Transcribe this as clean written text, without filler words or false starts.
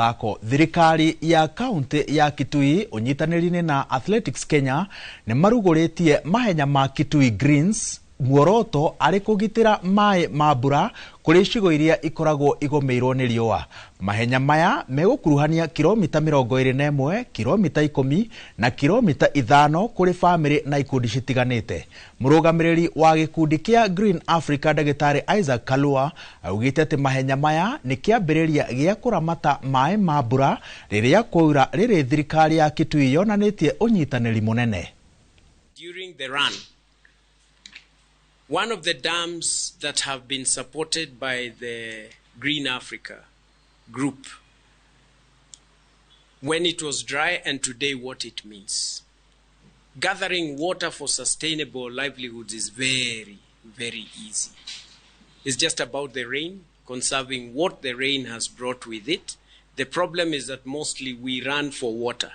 Mathako. Thirikari ya kaunti ya Kitui ũnyitanĩri-inĩ na Athletics Kenya nĩ marugũrĩtie mahenya ma Kitui Greens muoroto arĩ kũgitĩra maĩ ma mbura kũrĩ icigo iria ikoragwo igũmĩirwo nĩ riũa. Mahenya maya megũkuruhania kilomita 21, kilomita 10 na kilomita 5 kũrĩ bamĩrĩ na ikundi citiganĩte. Mũrũgamĩrĩri wa gĩkundi kĩa Green Africa Ndagĩtarĩ Isaac Kalua augĩte atĩ mahenya maya nĩ kĩambĩrĩria gĩa kũramata maĩ ma mbura rĩrĩa kwaura rĩrĩ thirikari ya Kitui yonanĩtie ũnyitanĩri mũnene. During the run, one of the dams that have been supported by the Green Africa group when it was dry and today what it means. Gathering water for sustainable livelihoods is very, very easy. It's just about the rain, conserving what the rain has brought with it. The problem is that mostly we run for water.